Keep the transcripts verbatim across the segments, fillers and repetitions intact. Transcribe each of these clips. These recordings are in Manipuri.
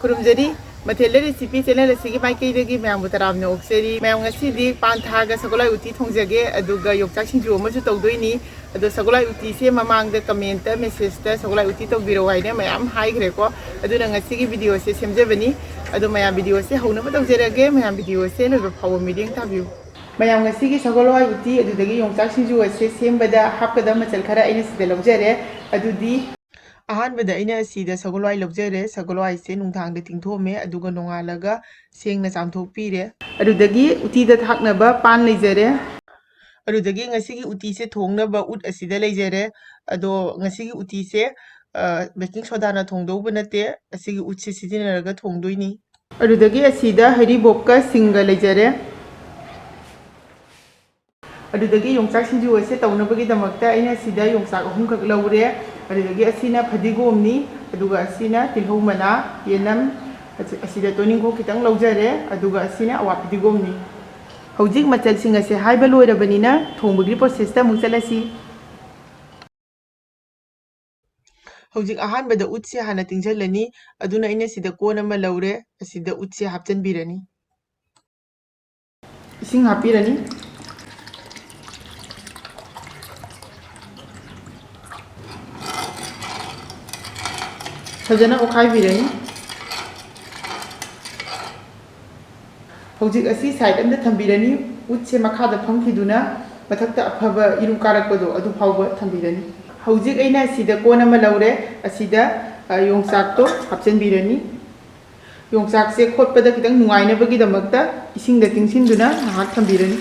ꯈꯨꯔꯨꯝꯖꯔꯤ꯫ ꯃꯊꯦꯜꯗ ꯔꯦꯁꯤꯄꯤ ꯆꯦꯅꯦꯜ ꯑꯁꯤꯒꯤ ꯃꯥꯏꯀꯩꯗꯒꯤ ꯃꯌꯥꯝꯕꯨ ꯇꯔꯥꯝꯅ ꯑꯣꯛꯆꯔꯤ꯫ ꯃꯌꯥꯝ, ꯉꯁꯤꯗꯤ ꯄꯥꯟ ꯊꯥꯒ ꯁꯒꯣꯜꯍꯋꯥꯏ ꯎꯇꯤ ꯊꯣꯡꯖꯒꯦ, ꯑꯗꯨꯒ ꯌꯣꯡꯆꯥꯛ ꯁꯤꯡꯖꯨ ꯑꯃꯁꯨ ꯇꯧꯗꯣꯏꯅꯤ꯫ ꯑꯗꯣ ꯁꯒꯣꯜꯍꯋꯥꯏ ꯎꯇꯤꯁꯦ ꯃꯃꯥꯡꯗ ꯀꯃꯦꯟꯇ, ꯃꯦꯁꯦꯖꯇ ꯁꯒꯣꯜꯍꯋꯥꯏ ꯎꯇꯤ ꯇꯧꯕꯤꯔꯛꯑꯣ ꯍꯥꯏꯅ ꯃꯌꯥꯝ ꯍꯥꯏꯈ꯭ꯔꯦꯀꯣ꯫ ꯑꯗꯨꯅ ꯉꯁꯤꯒꯤ ꯚꯤꯗꯤꯑꯣꯁꯦ ꯁꯦꯝꯖꯕꯅꯤ꯫ ꯑꯗꯣ ꯃꯌꯥꯝ, ꯚꯤꯗꯤꯑꯣꯁꯦ ꯍꯧꯅꯕ ꯇꯧꯖꯔꯒꯦ꯫ ꯃꯌꯥꯝ, ꯚꯤꯗꯤꯑꯣꯁꯦ ꯂꯣꯏꯕ ꯐꯥꯎꯕ ꯃꯤꯠꯌꯦꯡ ꯊꯥꯕꯤꯌꯨ꯫ ꯃꯌꯥꯝ, ꯉꯁꯤꯒꯤ ꯁꯒꯣꯜꯍꯋꯥꯏ ꯎꯇꯤ ꯑꯗꯨꯗꯒꯤ ꯌꯣꯡꯆꯥꯛ ꯁꯤꯡꯖꯨ ꯑꯁꯦ ꯁꯦꯝꯕꯗ ꯍꯥꯞꯀꯗꯕ ꯃꯆꯜ ꯈꯔ ꯑꯩꯅ ꯁꯤꯗ ꯂꯧꯖꯔꯦ꯫ ꯑꯗꯨꯗꯤ ꯑꯍꯥꯟꯕꯗ ꯑꯩꯅ ꯑꯁꯤꯗ ꯁꯒꯣꯜꯍꯋꯥꯏ ꯂꯧꯖꯔꯦ꯫ ꯁꯒꯣꯜꯍꯋꯥꯏꯁꯦ ꯅꯨꯡꯗꯥꯡꯗ ꯇꯤꯡꯊꯣꯛꯑꯝꯃꯦ, ꯑꯗꯨꯒ ꯅꯣꯡꯉꯥꯜꯂꯒ ꯁꯦꯡꯅ ꯆꯥꯝꯊꯣꯛꯄꯤꯔꯦ꯫ ꯑꯗꯨꯗꯒꯤ ꯎꯇꯤꯗ ꯊꯥꯛꯅꯕ ꯄꯥꯟ ꯂꯩꯖꯔꯦ꯫ ꯑꯗꯨꯗꯒꯤ ꯉꯁꯤꯒꯤ ꯎꯇꯤꯁꯦ ꯊꯣꯡꯅꯕ ꯎꯠ ꯑꯁꯤꯗ ꯂꯩꯖꯔꯦ꯫ ꯑꯗꯣ ꯉꯁꯤꯒꯤ ꯎꯇꯤꯁꯦ, ꯑ, ꯕꯦꯀꯤꯡ ꯁꯣꯗꯥꯅ ꯊꯣꯡꯗꯧꯕ ꯅꯠꯇꯦ, ꯑꯁꯤꯒꯤ ꯎꯠꯁꯦ ꯁꯤꯖꯤꯟꯅꯔꯒ ꯊꯣꯡꯗꯣꯏꯅꯤ꯫ ꯑꯗꯨꯗꯒꯤ ꯑꯁꯤꯗ ꯍꯩꯔꯤꯕꯣꯞꯀ ꯁꯤꯡꯒ ꯂꯩꯖꯔꯦ꯫ ꯑꯗꯨꯗꯒꯤ ꯌꯣꯡꯆꯥꯛ ꯁꯤꯡꯖꯨ ꯑꯁꯦ ꯇꯧꯅꯕꯒꯤꯗꯃꯛꯇ ꯑꯩꯅ ꯁꯤꯗ ꯌꯣꯡꯆꯥꯛ ꯑꯍꯨꯝꯈꯛ ꯂꯧꯔꯦ꯫ ꯑꯗꯨꯗꯒꯤ ꯑꯁꯤꯅ ꯐꯗꯤꯒꯣꯝꯅꯤ, ꯑꯗꯨꯒ ꯑꯁꯤꯅ ꯇꯤꯜꯍꯧ ꯃꯅꯥ, ꯌꯦꯅꯝ, ꯑꯁꯤ-, ꯑꯁꯤꯗ ꯇꯣꯅꯤꯡꯈꯣꯛ ꯈꯤꯇꯪ ꯂꯧꯖꯔꯦ, ꯑꯗꯨꯒ ꯑꯁꯤꯅ ꯑꯋꯥ ꯐꯗꯤꯒꯣꯝꯅꯤ꯫ ꯍꯧꯖꯤꯛ ꯃꯆꯜꯁꯤꯡ ꯑꯁꯦ ꯍꯥꯏꯕ ꯂꯣꯏꯔꯕꯅꯤꯅ ꯊꯣꯡꯕꯒꯤ ꯄ꯭ꯔꯣꯁꯦꯁꯇ ꯑꯃꯨꯛ ꯆꯠꯂꯁꯤ꯫ ꯍꯧꯖꯤꯛ ꯑꯍꯥꯟꯕꯗ ꯎꯠꯁꯦ ꯍꯥꯟꯅ ꯇꯤꯡꯁꯤꯜꯂꯅꯤ꯫ ꯑꯗꯨꯅ ꯑꯩꯅ ꯁꯤꯗ ꯀꯣꯟ ꯑꯃ ꯂꯧꯔꯦ, ꯑꯁꯤꯗ ꯎꯠꯁꯦ ꯍꯥꯞꯆꯤꯟꯕꯤꯔꯅꯤ꯫ ꯏꯁꯤꯡ ꯍꯥꯞꯄꯤꯔꯅꯤ꯫ ꯐꯖꯅ ꯑꯣꯠꯈꯥꯏꯕꯤꯔꯅꯤ꯫ ꯍꯧꯖꯤꯛ ꯑꯁꯤ ꯁꯥꯏꯠ ꯑꯃꯗ ꯊꯝꯕꯤꯔꯅꯤ꯫ ꯎꯠꯁꯦ ꯃꯈꯥꯗ ꯐꯝꯈꯤꯗꯨꯅ ꯃꯊꯛꯇ ꯑꯐꯕ ꯏꯔꯨ ꯀꯥꯔꯛꯄꯗꯣ ꯑꯗꯨ ꯐꯥꯎꯕ ꯊꯝꯕꯤꯔꯅꯤ꯫ ꯍꯧꯖꯤꯛ ꯑꯩꯅ ꯁꯤꯗ ꯀꯣꯟ ꯑꯃ ꯂꯧꯔꯦ, ꯑꯁꯤꯗ, ꯑ, ꯌꯣꯡꯆꯥꯛꯇꯣ ꯍꯥꯞꯆꯤꯟꯕꯤꯔꯅꯤ꯫ ꯌꯣꯡꯆꯥꯛꯁꯦ ꯈꯣꯠꯄꯗ ꯈꯤꯇꯪ ꯅꯨꯡꯉꯥꯏꯅꯕꯒꯤꯗꯃꯛꯇ ꯏꯁꯤꯡꯗ ꯇꯤꯡꯁꯤꯟꯗꯨꯅ ꯉꯥꯏꯍꯥꯛ ꯊꯝꯕꯤꯔꯅꯤ꯫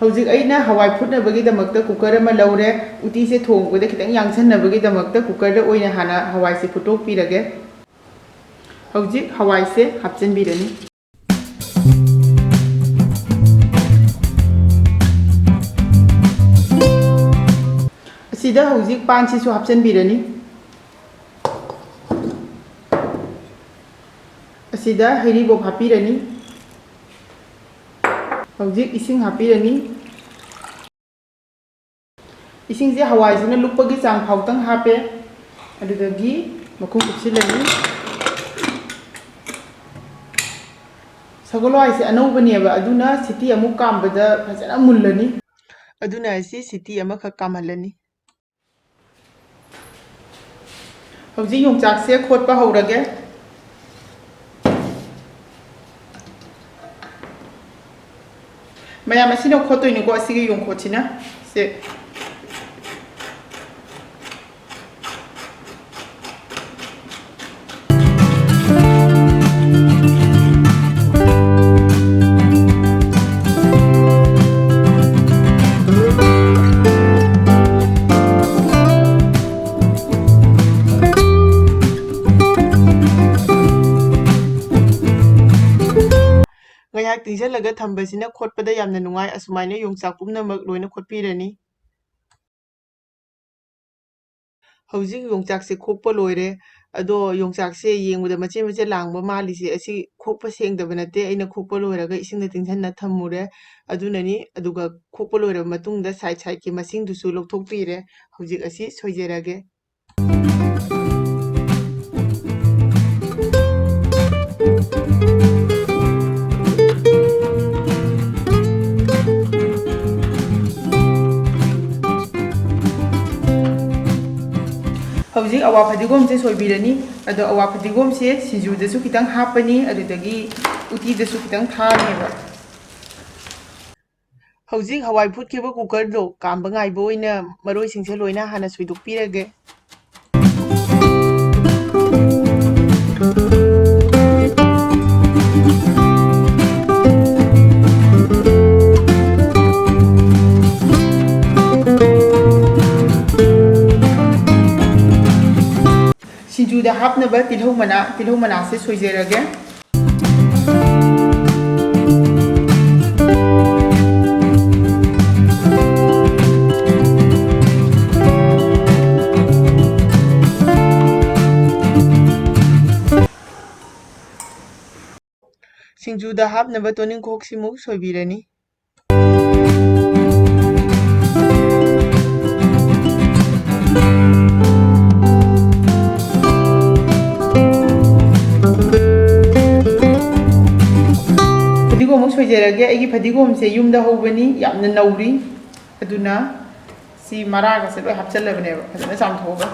ꯍꯧꯖꯤꯛ ꯑꯩꯅ ꯍꯋꯥꯏ ꯐꯨꯠꯅꯕꯒꯤꯗꯃꯛꯇ ꯀꯨꯀꯔ ꯑꯃ ꯂꯧꯔꯦ꯫ ꯎꯇꯤꯁꯦ ꯊꯣꯡꯕꯗ ꯈꯤꯇꯪ ꯌꯥꯡꯁꯟꯅꯕꯒꯤꯗꯃꯛꯇ ꯀꯨꯀꯔꯗ ꯑꯣꯏꯅ ꯍꯥꯟꯅ ꯍꯋꯥꯏꯁꯦ ꯐꯨꯠꯇꯣꯛꯄꯤꯔꯒꯦ꯫ ꯍꯧꯖꯤꯛ ꯍꯋꯥꯏꯁꯦ ꯍꯥꯞꯆꯤꯟꯕꯤꯔꯅꯤ꯫ ꯑꯁꯤꯗ ꯍꯧꯖꯤꯛ ꯄꯥꯟꯁꯤꯁꯨ ꯍꯥꯞꯆꯤꯟꯕꯤꯔꯅꯤ꯫ ꯑꯁꯤꯗ ꯍꯩꯔꯤꯕꯣꯞ ꯍꯥꯞꯄꯤꯔꯅꯤ꯫ ꯍꯧꯖꯤꯛ ꯏꯁꯤꯡ ꯍꯥꯞꯄꯤꯔꯅꯤ꯫ ꯏꯁꯤꯡꯁꯦ ꯍꯋꯥꯏꯁꯤꯅ ꯂꯨꯞꯄꯒꯤ ꯆꯥꯡ ꯐꯥꯎꯇꯪ ꯍꯥꯞꯄꯦ꯫ ꯑꯗꯨꯗꯒꯤ ꯃꯈꯨꯝ ꯀꯨꯞꯁꯤꯜꯂꯅꯤ꯫ ꯁꯒꯣꯜ ꯍꯋꯥꯏꯁꯦ ꯑꯅꯧꯕꯅꯦꯕ, ꯑꯗꯨꯅ ꯁꯤꯇꯤ ꯑꯃꯨꯛ ꯀꯥꯝꯕꯗ ꯐꯖꯅ ꯃꯨꯜꯂꯅꯤ꯫ ꯑꯗꯨꯅ ꯑꯁꯤ ꯁꯤꯇꯤ ꯑꯃꯈꯛ ꯀꯥꯝꯍꯜꯂꯅꯤ꯫ ꯍꯧꯖꯤꯛ ꯌꯣꯡꯆꯥꯛꯁꯦ ꯈꯣꯠꯄ ꯍꯧꯔꯒꯦ꯫ ꯃꯌꯥꯝ ꯑꯁꯤꯅ ꯈꯣꯠꯇꯣꯏꯅꯤꯀꯣ, ꯑꯁꯤꯒꯤ ꯌꯣꯡꯈꯣꯠꯁꯤꯅ꯫ ꯁꯦ꯫ ꯉꯥꯏꯍꯥꯛ ꯇꯤꯡꯁꯤꯜꯂꯒ ꯊꯝꯕꯁꯤꯅ ꯈꯣꯠꯄꯗ ꯌꯥꯝꯅ ꯅꯨꯡꯉꯥꯏ꯫ ꯑꯁꯨꯃꯥꯏꯅ ꯌꯣꯡꯆꯥꯛ ꯄꯨꯝꯅꯃꯛ ꯂꯣꯏꯅ ꯈꯣꯠꯄꯤꯔꯅꯤ꯫ ꯍꯧꯖꯤꯛ ꯌꯣꯡꯆꯥꯛꯁꯦ ꯈꯣꯛꯄ ꯂꯣꯏꯔꯦ꯫ ꯑꯗꯣ ꯌꯣꯡꯆꯥꯛꯁꯦ ꯌꯦꯡꯕꯗ ꯃꯆꯦꯠ ꯃꯆꯦꯠ ꯂꯥꯡꯕ ꯃꯥꯜꯂꯤꯁꯦ, ꯑꯁꯤ ꯈꯣꯛꯄ ꯁꯦꯡꯗꯕ ꯅꯠꯇꯦ꯫ ꯑꯩꯅ ꯈꯣꯛꯄ ꯂꯣꯏꯔꯒ ꯏꯁꯤꯡꯗ ꯇꯤꯡꯁꯤꯟꯅ ꯊꯝꯃꯨꯔꯦ꯫ ꯑꯗꯨꯅꯅꯤ꯫ ꯑꯗꯨꯒ ꯈꯣꯛꯄ ꯂꯣꯏꯔꯕ ꯃꯇꯨꯡꯗ side sideꯀꯤ ꯃꯁꯤꯡꯗꯨꯁꯨ ꯂꯧꯊꯣꯛꯄꯤꯔꯦ꯫ ꯍꯧꯖꯤꯛ ꯑꯁꯤ ꯁꯣꯏꯖꯔꯒꯦ꯫ ꯍꯧꯖꯤꯛ ꯑꯋꯥ ꯐꯗꯤꯒꯣꯝꯁꯦ ꯁꯣꯏꯕꯤꯔꯅꯤ꯫ ꯑꯗꯣ ꯑꯋꯥ ꯐꯗꯤꯒꯣꯝꯁꯦ ꯁꯤꯡꯖꯨꯗꯁꯨ ꯈꯤꯇꯪ ꯍꯥꯞꯄꯅꯤ, ꯑꯗꯨꯗꯒꯤ ꯎꯇꯤꯗꯁꯨ ꯈꯤꯇꯪ ꯊꯥꯅꯦꯕ꯫ ꯍꯧꯖꯤꯛ ꯍꯋꯥꯏ ꯐꯨꯠꯈꯤꯕ cookerꯗꯣ ꯀꯥꯝꯕ ꯉꯥꯏꯕ ꯑꯣꯏꯅ ꯃꯔꯣꯏꯁꯤꯡꯁꯦ ꯂꯣꯏꯅ ꯍꯥꯟꯅ ꯁꯣꯏꯗꯣꯛꯄꯤꯔꯒꯦ꯫ ꯁꯤꯡꯖꯨꯗ ꯍꯥꯞꯅꯕ ꯇꯤꯜꯍꯧ ꯃꯅꯥ, ꯇꯤꯜꯍꯧ ꯃꯅꯥꯁꯦ ꯁꯣꯏꯖꯔꯒꯦ꯫ ꯁꯤꯡꯖꯨꯗ ꯍꯥꯞꯅꯕ ꯇꯣꯅꯤꯡꯈꯣꯛꯁꯤꯃꯨꯛ ꯁꯣꯏꯕꯤꯔꯅꯤ꯫ ꯑꯗꯒꯤ ꯑꯩꯒꯤ ꯐꯗꯤꯒꯣꯝꯁꯦ ꯌꯨꯝꯗ ꯍꯧꯕꯅꯤ, ꯌꯥꯝꯅ ꯅꯧꯔꯤ꯫ ꯑꯗꯨꯅ ꯁꯤ ꯃꯔꯥꯒꯁꯦ ꯂꯣꯏ ꯍꯥꯞꯆꯜꯂꯕꯅꯦꯕ, ꯐꯖꯅ ꯆꯥꯝꯊꯣꯛꯑꯒ꯫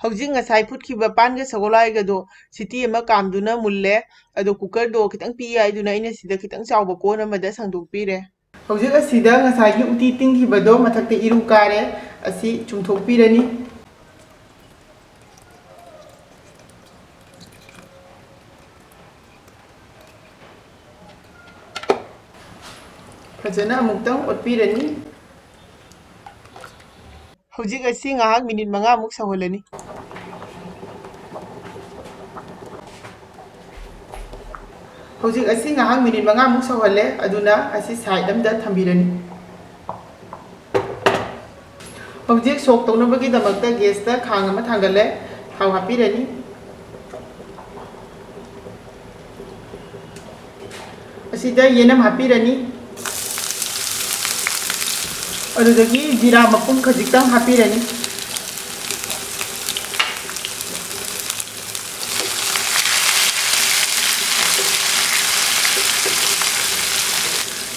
ꯍꯧꯖꯤꯛ ꯉꯁꯥꯏ ꯐꯨꯠꯈꯤꯕ ꯄꯥꯟꯒ ꯁꯒꯣꯜꯍꯋꯥꯏꯒꯗꯣ ꯁꯤꯇꯤ ꯑꯃ ꯀꯥꯝꯗꯨꯅ ꯃꯨꯜꯂꯦ꯫ ꯑꯗꯣ ꯀꯨꯀꯔꯗꯣ ꯈꯤꯇꯪ ꯄꯤꯛꯏ ꯍꯥꯏꯗꯨꯅ ꯑꯩꯅ ꯁꯤꯗ ꯈꯤꯇꯪ ꯆꯥꯎꯕ ꯀꯣꯟ ꯑꯃꯗ ꯁꯪꯗꯣꯛꯄꯤꯔꯦ꯫ ꯍꯧꯖꯤꯛ ꯑꯁꯤꯗ ꯉꯁꯥꯏꯒꯤ ꯎꯇꯤ ꯇꯤꯡꯈꯤꯕꯗꯣ ꯃꯊꯛꯇ ꯏꯔꯨ ꯀꯥꯔꯦ, ꯑꯁꯤ ꯆꯨꯝꯊꯣꯛꯄꯤꯔꯅꯤ꯫ ꯐꯖꯅ ꯑꯃꯨꯛꯇꯪ ꯑꯣꯠꯄꯤꯔꯅꯤ꯫ ꯍꯧꯖꯤꯛ ꯑꯁꯤ ꯉꯥꯏꯍꯥꯛ ꯃꯤꯅꯤꯠ ꯃꯉꯥꯃꯨꯛ ꯁꯧꯍꯜꯂꯅꯤ꯫ ꯍꯧꯖꯤꯛ ꯑꯁꯤ ꯉꯥꯏꯍꯥꯛ ꯃꯤꯅꯤꯠ ꯃꯉꯥꯃꯨꯛ ꯁꯧꯍꯜꯂꯦ, ꯑꯗꯨꯅ ꯑꯁꯤ ꯁꯥꯏꯠ ꯑꯃꯗ ꯊꯝꯕꯤꯔꯅꯤ꯫ ꯍꯧꯖꯤꯛ ꯁꯣꯛ ꯇꯧꯅꯕꯒꯤꯗꯃꯛꯇ ꯒꯦꯁꯇ ꯈꯥꯡ ꯑꯃ ꯊꯥꯡꯒꯠꯂꯦ, ꯊꯥꯎ ꯍꯥꯞꯄꯤꯔꯅꯤ꯫ ꯑꯁꯤꯗ ꯌꯦꯅꯝ ꯍꯥꯞꯄꯤꯔꯅꯤ꯫ ꯑꯗꯨꯗꯒꯤ ꯖꯤꯔꯥ ꯃꯄꯨꯝ ꯈꯖꯤꯛꯇꯪ ꯍꯥꯞꯄꯤꯔꯅꯤ꯫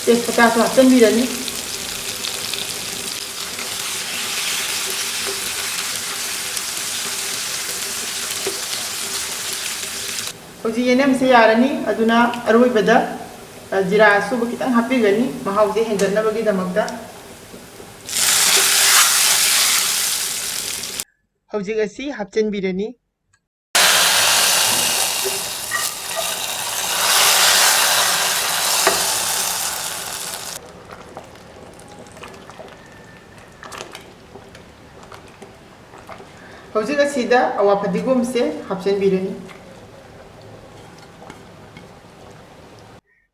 ꯇꯦꯖꯄꯇꯥꯁꯨ ꯍꯥꯞꯆꯤꯟꯕꯤꯔꯅꯤ꯫ ꯍꯧꯖꯤꯛ ꯌꯦꯅꯝꯁꯦ ꯌꯥꯔꯅꯤ, ꯑꯗꯨꯅ ꯑꯔꯣꯏꯕꯗ, ꯑ, ꯖꯤꯔꯥ ꯑꯁꯨꯕ ꯈꯤꯇꯪ ꯍꯥꯞꯄꯤꯒꯅꯤ, ꯃꯍꯥꯎꯁꯦ ꯍꯦꯟꯒꯠꯅꯕꯒꯤꯗꯃꯛꯇ꯫ ꯍꯧꯖꯤꯛ ꯑꯁꯤ ꯍꯥꯞꯆꯤꯟꯕꯤꯔꯅꯤ꯫ ꯍꯧꯖꯤꯛ ꯑꯁꯤꯗ ꯑꯋꯥ ꯐꯗꯤꯒꯣꯝꯁꯦ ꯍꯥꯞꯆꯤꯟꯕꯤꯔꯅꯤ꯫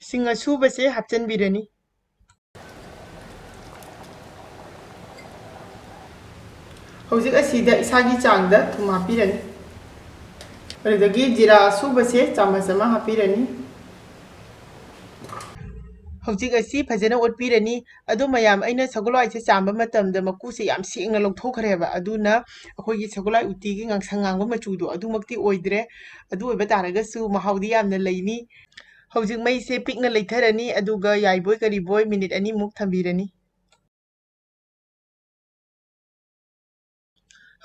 ꯁꯤꯡ ꯑꯁꯨꯕꯁꯦ ꯍꯥꯞꯆꯤꯟꯕꯤꯔꯅꯤ꯫ ꯍꯧꯖꯤꯛ ꯑꯁꯤꯗ ꯏꯁꯥꯒꯤ ꯆꯥꯡꯗ ꯊꯨꯝ ꯍꯥꯞꯄꯤꯔꯅꯤ꯫ ꯑꯗꯨꯗꯒꯤ ꯖꯤꯔꯥ ꯑꯁꯨꯕꯁꯦ ꯆꯥꯃꯁ ꯑꯃ ꯍꯥꯞꯄꯤꯔꯅꯤ꯫ ꯍꯧꯖꯤꯛ ꯑꯁꯤ ꯐꯖꯅ ꯑꯣꯠꯄꯤꯔꯅꯤ꯫ ꯑꯗꯣ ꯃꯌꯥꯝ, ꯑꯩꯅ ꯁꯒꯣꯜ ꯍꯋꯥꯏꯁꯦ ꯆꯥꯝꯕ ꯃꯇꯝꯗ ꯃꯀꯨꯁꯦ ꯌꯥꯝ ꯁꯦꯡꯅ ꯂꯧꯊꯣꯛꯈ꯭ꯔꯦꯕ, ꯑꯗꯨꯅ ꯑꯩꯈꯣꯏꯒꯤ ꯁꯒꯣꯜ ꯍꯋꯥꯏ ꯎꯇꯤꯒꯤ ꯉꯥꯡꯁꯪ ꯉꯥꯡꯕ ꯃꯆꯨꯗꯣ ꯑꯗꯨꯃꯛꯇꯤ ꯑꯣꯏꯗ꯭ꯔꯦ꯫ ꯑꯗꯨ ꯑꯣꯏꯕ ꯇꯥꯔꯒꯁꯨ ꯃꯍꯥꯎꯗꯤ ꯌꯥꯝꯅ ꯂꯩꯅꯤ꯫ ꯍꯧꯖꯤꯛ ꯃꯩꯁꯦ ꯄꯤꯛꯅ ꯂꯩꯊꯔꯅꯤ, ꯑꯗꯨꯒ ꯌꯥꯏꯕꯣꯏ ꯀꯔꯤꯕꯣꯏ ꯃꯤꯅꯤꯠ ꯑꯅꯤꯃꯨꯛ ꯊꯝꯕꯤꯔꯅꯤ꯫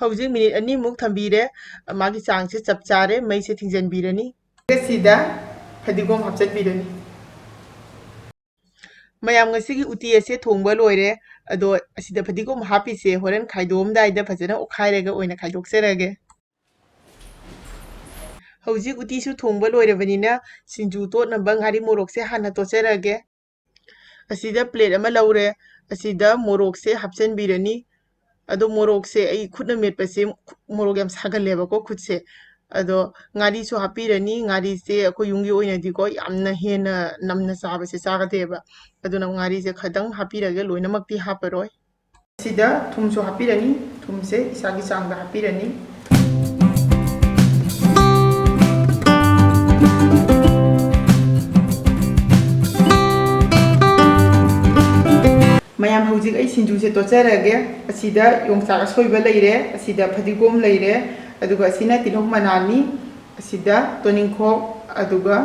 ꯍꯧꯖꯤꯛ ꯃꯤꯅꯤꯠ ꯑꯅꯤꯃꯨꯛ ꯊꯝꯕꯤꯔꯦ꯫ ꯃꯥꯒꯤ ꯆꯥꯡꯁꯦ ꯆꯞ ꯆꯥꯔꯦ꯫ ꯃꯩꯁꯦ ꯊꯤꯡꯖꯤꯟꯕꯤꯔꯅꯤ꯫ ꯑꯁꯤꯗ ꯐꯗꯤꯒꯣꯝ ꯍꯥꯞꯆꯤꯟꯕꯤꯔꯅꯤ꯫ ꯃꯌꯥꯝ, ꯉꯁꯤꯒꯤ ꯎꯇꯤ ꯑꯁꯦ ꯊꯣꯡꯕ ꯂꯣꯏꯔꯦ꯫ ꯑꯗꯣ ꯑꯁꯤꯗ ꯐꯗꯤꯒꯣꯝ ꯍꯥꯞꯄꯤꯁꯦ ꯍꯣꯔꯦꯟ ꯈꯥꯏꯗꯣꯛꯑꯝꯗꯥꯏꯗ ꯐꯖꯅ ꯑꯣꯠꯈꯥꯏꯔꯒ ꯑꯣꯏꯅ ꯈꯥꯏꯗꯣꯛꯆꯔꯒꯦ꯫ ꯍꯧꯖꯤꯛ ꯎꯇꯤꯁꯨ ꯊꯣꯡꯕ ꯂꯣꯏꯔꯕꯅꯤꯅ ꯁꯤꯡꯖꯨ ꯇꯣꯠꯅꯕ ꯉꯥꯔꯤ ꯃꯣꯔꯣꯛꯁꯦ ꯍꯥꯟꯅ ꯇꯣꯠꯆꯔꯒꯦ꯫ ꯑꯁꯤꯗ ꯄ꯭ꯂꯦꯠ ꯑꯃ ꯂꯧꯔꯦ꯫ ꯑꯁꯤꯗ ꯃꯣꯔꯣꯛꯁꯦ ꯍꯥꯞꯆꯤꯟꯕꯤꯔꯅꯤ꯫ ꯑꯗꯣ ꯃꯣꯔꯣꯛꯁꯦ ꯑꯩ ꯈꯨꯠꯅ ꯃꯦꯠꯄꯁꯦ ꯃꯣꯔꯣꯛ ꯌꯥꯝ ꯁꯥꯒꯜꯂꯦꯕꯀꯣ ꯈꯨꯠꯁꯦ꯫ ꯑꯗꯣ ꯉꯥꯔꯤꯁꯨ ꯍꯥꯞꯄꯤꯔꯅꯤ꯫ ꯉꯥꯔꯤꯁꯦ ꯑꯩꯈꯣꯏ ꯌꯨꯝꯒꯤ ꯑꯣꯏꯅꯗꯤꯀꯣ ꯌꯥꯝꯅ ꯍꯦꯟꯅ ꯅꯝꯅ ꯆꯥꯕꯁꯦ ꯆꯥꯒꯗꯦꯕ꯫ ꯑꯗꯨꯅ ꯉꯥꯔꯤꯁꯦ ꯈꯇꯪ ꯍꯥꯞꯄꯤꯔꯒꯦ, ꯂꯣꯏꯅꯃꯛꯇꯤ ꯍꯥꯞꯄꯔꯣꯏ꯫ ꯁꯤꯗ ꯊꯨꯝꯁꯨ ꯍꯥꯞꯄꯤꯔꯅꯤ꯫ ꯊꯨꯝꯁꯦ ꯏꯁꯥꯒꯤ ꯆꯥꯡꯗ ꯍꯥꯞꯄꯤꯔꯅꯤ꯫ ꯃꯌꯥꯝ, ꯍꯧꯖꯤꯛ ꯑꯩ ꯁꯤꯡꯖꯨꯁꯦ ꯇꯣꯠꯆꯔꯒꯦ꯫ ꯑꯁꯤꯗ ꯌꯣꯡꯆꯥꯛ ꯑꯁꯣꯏꯕ ꯂꯩꯔꯦ, ꯑꯁꯤꯗ ꯐꯗꯤꯒꯣꯝ ꯂꯩꯔꯦ, ꯑꯗꯨꯒ ꯑꯁꯤꯅ ꯇꯤꯜꯍꯧ ꯃꯅꯥꯅꯤ, ꯑꯁꯤꯗ ꯇꯣꯅꯤꯡꯈꯣꯛ, ꯑꯗꯨꯒ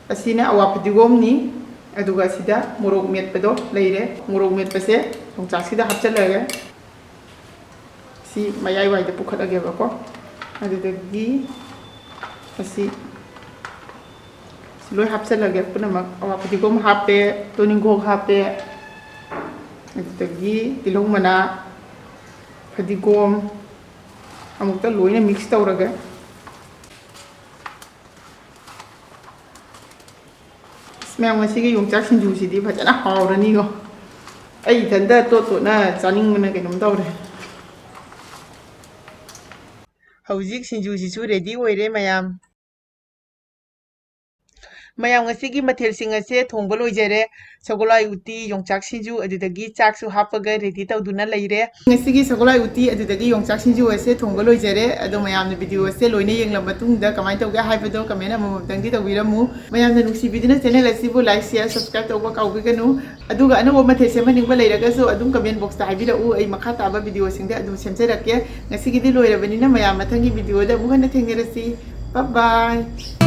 ꯑꯁꯤꯅ ꯑꯋꯥ ꯐꯗꯤꯒꯣꯝꯅꯤ, ꯑꯗꯨꯒ ꯑꯁꯤꯗ ꯃꯣꯔꯣꯛ ꯃꯦꯠꯄꯗꯣ ꯂꯩꯔꯦ꯫ ꯃꯣꯔꯣꯛ ꯃꯦꯠꯄꯁꯦ ꯌꯣꯡꯆꯥꯛꯁꯤꯗ ꯍꯥꯞꯆꯤꯜꯂꯒꯦ꯫ ꯁꯤ ꯃꯌꯥꯏ ꯋꯥꯏꯗ ꯄꯨꯈꯠꯂꯒꯦꯕꯀꯣ꯫ ꯑꯗꯨꯗꯒꯤ ꯑꯁꯤ ꯁꯤ ꯂꯣꯏ ꯍꯥꯞꯆꯤꯜꯂꯒꯦ ꯄꯨꯝꯅꯃꯛ꯫ ꯑꯋꯥ ꯐꯗꯤꯒꯣꯝ ꯍꯥꯞꯄꯦ, ꯇꯣꯅꯤꯡꯈꯣꯛ ꯍꯥꯞꯄꯦ, ꯑꯗꯨꯗꯒꯤ ꯇꯤꯜꯍꯧ ꯃꯅꯥ, ꯐꯗꯤꯒꯣꯝ, ꯑꯃꯨꯛꯇ ꯂꯣꯏꯅ ꯃꯤꯛꯁ ꯇꯧꯔꯒꯦ꯫ ꯑꯁ, ꯃꯌꯥꯝ, ꯉꯁꯤꯒꯤ ꯌꯣꯡꯆꯥꯛ ꯁꯤꯡꯖꯨꯁꯤꯗꯤ ꯐꯖꯅ ꯍꯥꯎꯔꯅꯤꯀꯣ꯫ ꯑꯩ ꯏꯊꯟꯇ ꯇꯣꯠ ꯇꯣꯠꯅ ꯆꯥꯅꯤꯡꯕꯅ ꯀꯩꯅꯣꯝ ꯇꯧꯔꯦ꯫ ꯍꯧꯖꯤꯛ ꯁꯤꯡꯖꯨꯁꯤꯁꯨ ꯔꯦꯗꯤ ꯑꯣꯏꯔꯦ ꯃꯌꯥꯝ꯫ ꯃꯌꯥꯝ, ꯉꯁꯤꯒꯤ ꯃꯊꯦꯜꯁꯤꯡ ꯑꯁꯦ ꯊꯣꯡꯕ ꯂꯣꯏꯖꯔꯦ꯫ ꯁꯒꯣꯜꯍꯋꯥꯏ ꯎꯇꯤ, ꯌꯣꯡꯆꯥꯛ ꯁꯤꯡꯖꯨ, ꯑꯗꯨꯗꯒꯤ ꯆꯥꯛꯁꯨ ꯍꯥꯞꯄꯒ ready ꯇꯧꯗꯨꯅ ꯂꯩꯔꯦ꯫ ꯉꯁꯤꯒꯤ ꯁꯒꯣꯜꯍꯋꯥꯏ ꯎꯇꯤ ꯑꯗꯨꯗꯒꯤ ꯌꯣꯡꯆꯥꯛ ꯁꯤꯡꯖꯨ ꯑꯁꯦ ꯊꯣꯡꯕ ꯂꯣꯏꯖꯔꯦ꯫ ꯑꯗꯣ ꯃꯌꯥꯝꯅ video ꯑꯁꯦ ꯂꯣꯏꯅ ꯌꯦꯡꯂꯕ ꯃꯇꯨꯡꯗ ꯀꯃꯥꯏꯅ ꯇꯧꯒꯦ ꯍꯥꯏꯕꯗꯣ comment ꯑꯃꯃꯝꯇꯪꯗꯤ ꯇꯧꯕꯤꯔꯝꯃꯨ꯫ ꯃꯌꯥꯝꯅ ꯅꯨꯡꯁꯤꯕꯤꯗꯨꯅ channel ꯑꯁꯤꯕꯨ like, share, subscribe ꯇꯧꯕ ꯀꯥꯎꯕꯤꯒꯅꯨ꯫ ꯑꯗꯨꯒ ꯑꯅꯧꯕ ꯃꯊꯦꯜ ꯁꯦꯝꯍꯟꯅꯤꯡꯕ ꯂꯩꯔꯒꯁꯨ ꯑꯗꯨꯝ comment boxꯇ ꯍꯥꯏꯕꯤꯔꯛꯎ꯫ ꯑꯩ ꯃꯈꯥ ꯇꯥꯕ videoꯁꯤꯡꯗ ꯑꯗꯨꯝ ꯁꯦꯝꯖꯔꯛꯀꯦ꯫ ꯉꯁꯤꯒꯤꯗꯤ ꯂꯣꯏꯔꯕꯅꯤꯅ ꯃꯌꯥꯝ ꯃꯊꯪꯒꯤ videoꯗ ꯑꯃꯨꯛ ꯍꯟꯅ ꯊꯦꯡꯅꯔꯁꯤ꯫ Bye bye꯫